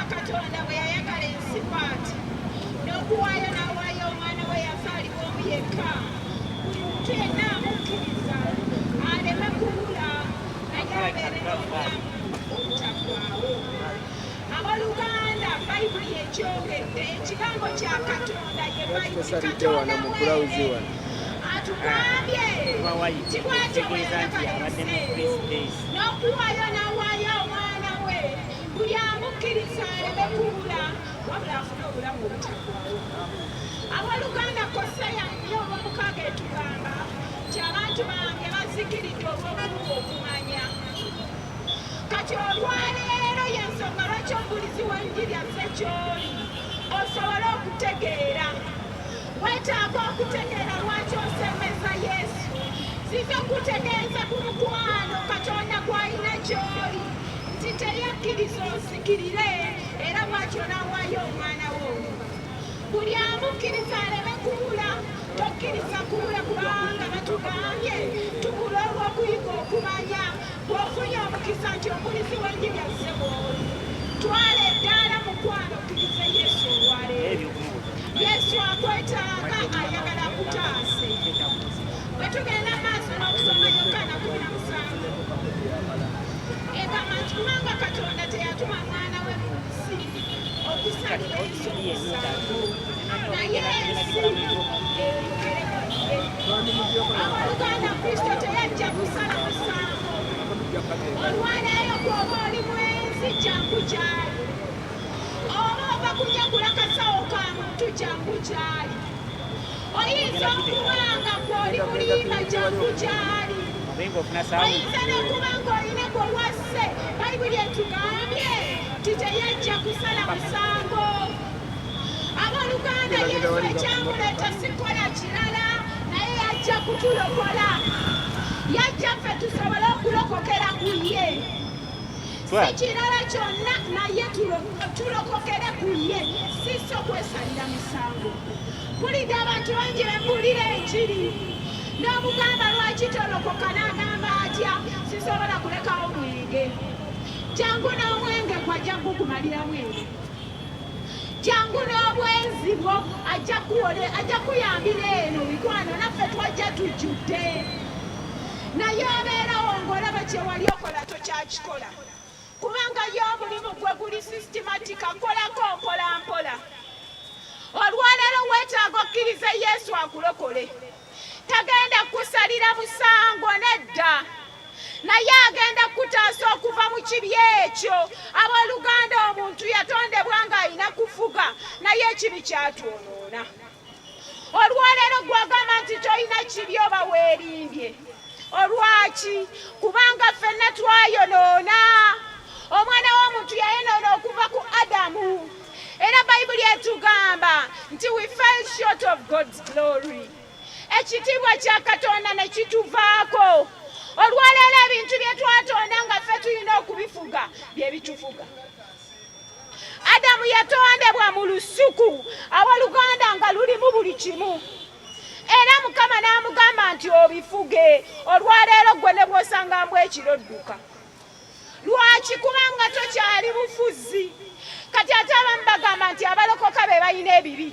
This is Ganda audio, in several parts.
Katonda bwe yayagala ensi bw'ati, n'okuwaayo n'awaayo Omwana we yazaalibwa omu yekka, buli muntu yenna amukkiriza aleme kubula, naye abeere n'obulamu obutaggwaawo. Abooluganda, Bayibuli ekyogedde, ekigambo kya Katonda ye Bayibuli. Tosalidde wano Katonda mu bulawuzi bwere wano. atugambye Kuba white, nti bw'atyo bwe ekitegeeza nti yayagala abadde mu ensi Chris eno, Days. n'okuwaayo n'awaayo Omwana we, buli amukkiriza aleme kubula, wabula afune obulamu obutaggwaawo. Abooluganda, Koseya nnyo olwomukaaga etugamba nti abantu bange bazikiridde olw'okubulwa okumanya. Kati olwaleero y'ensonga lwaki omubuulizi w'enjiri azze ky'oli, osobole okutegeera. Weetaaga okutegeera lwaki osembeza Yesu. Zize kutegeeza ku mukwano Katonda gw'alina ky'oli, nti teyakkiriza ozikirire, era bw'atyo n'awaayo Omwana wo, buli amukkiriza aleme kubula. Tokkiriza kubula, kubanga batugambye tubula olw'okuyiga okumanya. Bw'ofunye omukisa nti omubuulizi w'enjiri azze bw'oli, twala eddaala, mukwano, okkirize Yesu olwaleero. Yesu akwetaaga, ayagala akutaase. Bwe tugenda maaso n'okusoma Yokaana 17, egamba nti kubanga Katonda teyatuma mwana we mu nsi okusalira ensi omusango, naye ensi eyokere ku ye. Abooluganda, Kristo teyajja kusala musango. Olwaleero bw'oba oli mwenzi, jangu gyali. Oba ova kunyagula kasawo ka muntu, jangu gyali. Oyinza okuba nga gw'oli mulimba, jangu gyali. Obenga ofuna sound. Oyinza n'okuba ng'olina gwe wasse. Bayibuli etugambye nti teyajja kusala musango. Abooluganda, Yesu ekyamuleeta sikola kirala, naye yajja kutulokola. Yajja ffe tusobole okulokokera ku ye, si kirala kyonna, naye tulokokere ku ye, si so kwesalira misango. Mpulidde abantu bangi bembuulira enjiri, n'omugamba, "Lwaki tolokoka?" N'agamba atya, "Sisobola kulekawo mwenge." Jangu n'omwenge gwajja kukumaliramu eno. Jangu n'obwenzi bwo, ajja kuwole, ajja kuyambira eno. Mikwano, naffe twajja tujjudde, naye obeerawo ng'olaba kyewali okola tokyakikola, kubanga ye omulimu gwe guli systematic, akolako mpola mpola. Olwaleero weetaaga okkirize Yesu akulokole. Tagenda kusalira musango, nedda, naye agenda kutaasa okuva mu kibi ekyo. Abooluganda, omuntu yatondebwa ng'alina kufuga, naye ekibi kyatwonoona. Olwaleero gwagamba nti tolina kibi, oba weerimbye. Olwaki? Kubanga ffenna twayonoona. Omwana w'omuntu yayonoona okuva ku Adamu, era Bayibuli etugamba nti we fell short of God's glory, ekitiibwa kya Katonda ne kituvaako. Olwaleero ebintu bye twatonda nga ffe tulina okubifuga bye bitufuga. Adamu yatondebwa mu lusuku, awoluganda, nga lulimu buli kimu, era Mukama n'amugamba nti obifuge. Olwaleero gwe ne bw'osanga mbw ekiro, dduka. Lwaki? Kubanga tokyali bufuzi. Kati ate abamu bagamba nti abalokoka be balina ebibi,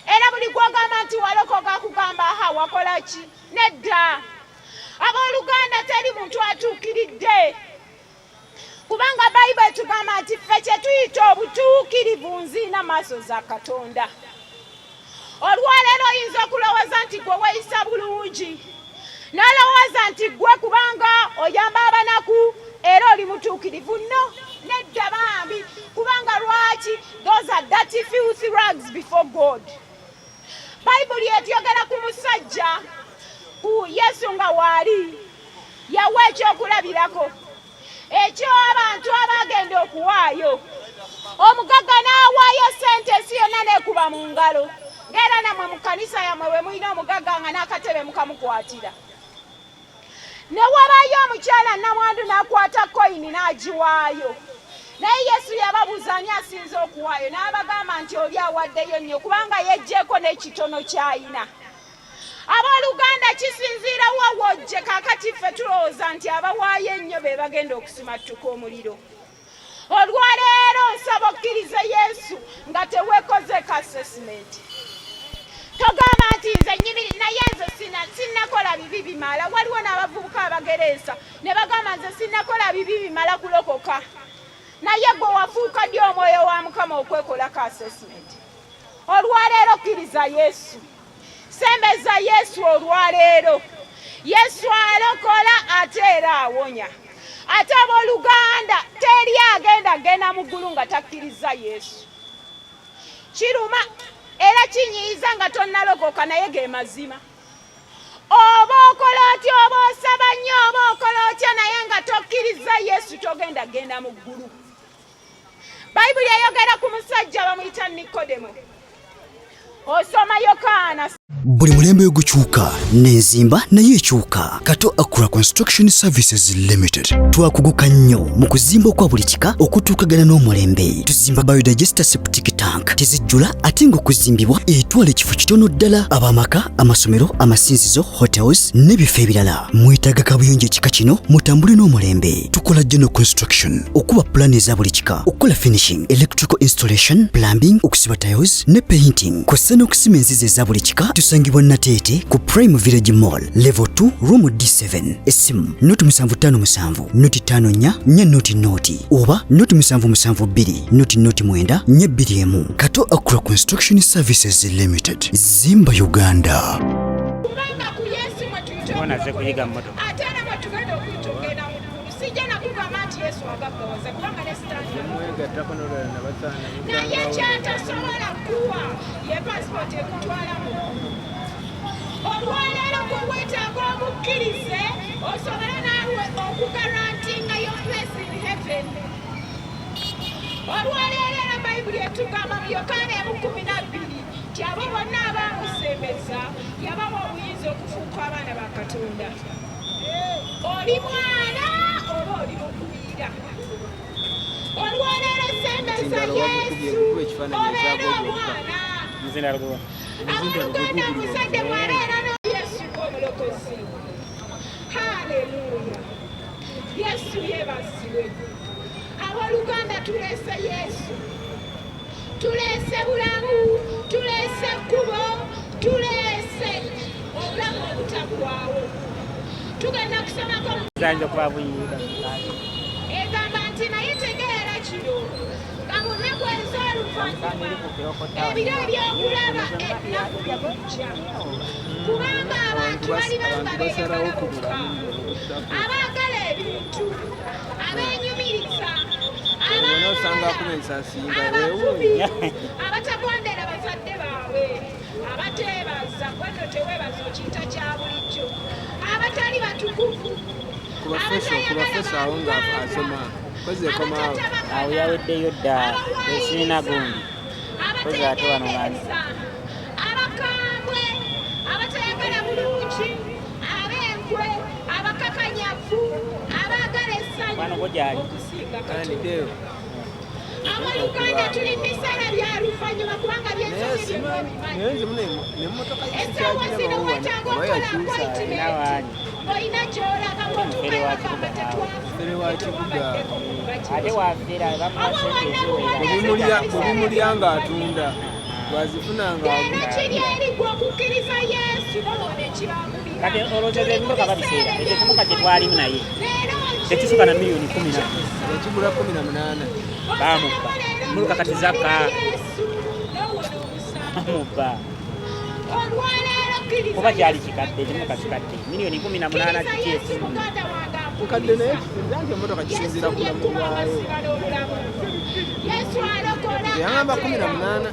era buli gwogamba nti walokoka akugamba, "Aha, wakola ki?" Nedda, abooluganda, teri muntu atuukiridde, kubanga Bayibuli etugamba nti ffe kye tuyita obutuukirivu nziina maaso za Katonda. Olwaleero oyinza okulowooza nti gwe weeyisa bulungi, n'olowooza nti gwe kubanga oyamba abanaku era oli mutuukirivu. No, nedda bambi, kubanga lwaki? Those are dirty, filthy rags before God. Bayibuli etuyogera ku musajja, ku Yesu nga waali yawa ekyokulabirako eky'abantu abagenda okuwaayo. Omugagga n'awaayo sente, ensi yonna n'ekuba mu ngalo, ng'era nammwe mu kkanisa yammwe bwe mulina omugagga nga n'akatebe mukamukwatira. Ne wabaayo omukyala namwandu n'akwata koyini n'agiwaayo. Naye Yesu yababuuza, "Ani asinze okuwaayo?" N'abagamba nti oli awaddeyo nnyo, kubanga yeggyeko n'ekitono ky'ayina. Abooluganda, kisinziira wa wojje. Kaakati ffe tulowooza nti abawaayo ennyo be bagenda okusimattuka omuliro. Olwaleero nsaba okkiriza. Yesu nga teweekozeeko assessment. Togamba nti nze nyimiri naye nze sinnakola bibi bimala. Waliwo n'abavubuka abagereesa ne bagamba nze sinnakola bibi bimala kulokoka. Naye gwe wafuuka ddi omwoyo wa Mukama okwekolako assessment? Olwaleero kkiriza Yesu, sembeza Yesu olwaleero. Yesu alokola ate era awonya. Ate abooluganda, teri agenda genda mu ggulu nga takkiriza Yesu. Kiruma era kinyiiza nga tonnalokoka, naye ge mazima. Oba okola otya, oba osaba nnyo, oba okola otya, naye nga tokkiriza Yesu togenda genda mu ggulu. Bayibuli eyogera ku musajja bamuyita Nikodemo. Osoma Yokaana Buli mulembe gukyuka n'enzimba naye ekyuka. Kato Accra Construction Services Limited twakuguka nnyo mu kuzimba okwa buli kika okutuukagana n'omulembe. Tuzimba biodigester septic tank, tezijjula ate ng'okuzimbibwa etwala ekifo kitono ddala. Ab'amaka, amasomero, amasinzizo, hotels n'ebifo ebirala. Mwetaaga kabuyonjo ekika kino, mutambule n'omulembe. Tukola general construction, okuba pulaani eza buli kika, okukola finishing, electrical installation, plumbing, okusiba tiles ne painting, kw'ossa n'okusima enzizi eza buli kika. Tusangibwa Nateete ku Prime Village Mall, level 2, room D7. Essimu 075 054 400 oba 0772 009 421. Kato Accra Construction Services Limited, zimba Uganda. Kubanga ku Yesu mwe tuyita Bona ze kuyiga mmotoka. Ate era mwe tugenda okuyita okugenda mu ggulu. Sijja nakugamba nti Yesu agaggawaza, kubanga ne Sitaani naye kyatasobola kuwa ye pasipooti ekutwala mu ggulu. Olwaleero gwe weetaaga omukkirize osobole naawe okugarantinga your place in heaven. Olwaleero era Bayibuli etugamba mu Yokaana 1:12 nti abo bonna abaamusembeza yabawa obuyinza okufuuka abaana ba Katonda. Oli mwana oba oli mugwira? Olwaleero sembeza Yesu obeere omwana. Abooluganda, omuzadde bw'abeera no Yesu ng'omulokozi. Haleluya, Yesu yeebazibwe. Abooluganda, tuleese Yesu, tuleese bulamu, tuleese kkubo, tuleese obulamu obutaggwaawo. Tugenda kusomako mu Zayinza okuba buyiika. Egamba nti naye tegeera kino, nga mu nnaku ez'oluvannyuma ebiro ebyokulaba ennaku bijja, kubanga abantu baliba nga beeyagala bokka, abaagala ebintu, abeenyumiriza, Osanga akuba ensasi nga abavubi, weewuunya. Abatagondera bazadde baabwe, abateebaza. Gwenno teweebaza, okiyita kya bulijjo. Abatali batukuvu, Ku bafeso awo nga asoma kozi ekomaawo. Awo yaweddeyo dda, esirina gundi. Kozi ate wano ngani. Abategendereza, abakambwe, abatayagala bulungi, ab'enkwe, abakakanyavu, abaagala essanyu Wano go gyali. okusinga Kandi Katonda. Deo. Abooluganda, tuli mu biseera bya luvannyuma, kubanga Naye byensomye simanyi, naye nze mune nemmotoka Essaawa zino weetaaga oba okukola yakyusa. appointment ng'olina gy'olaga. Mufere wa kibuga. Mufere wa kibuga. Ate wafera bamuwa sente eziwera. Bwebimulya ng'atunda bwazifuna nga Leero kiri eri gwe okukkiriza Yesu nowona ekibangulira. Kati olowooza ebimotoka babiseera, ekyo ekimotoka kye twalimu naye Leero tekisuka na miliyoni 10. Ekigula 18. Bamubba muluka kati zakka bamubba. Olwaleero kkiriza Kuba kyali Yesu. kikadde, ekimotoka kikadde, miliyoni 18. Kkiriza Kiki? Yesu, muganda wange. Mukadde, naye kisinzira nti emmotoka kisinzira Yesu ku bulamu yekkuba bwayo. amazima n'obulamu. Yesu alokola Yangamba ate 18.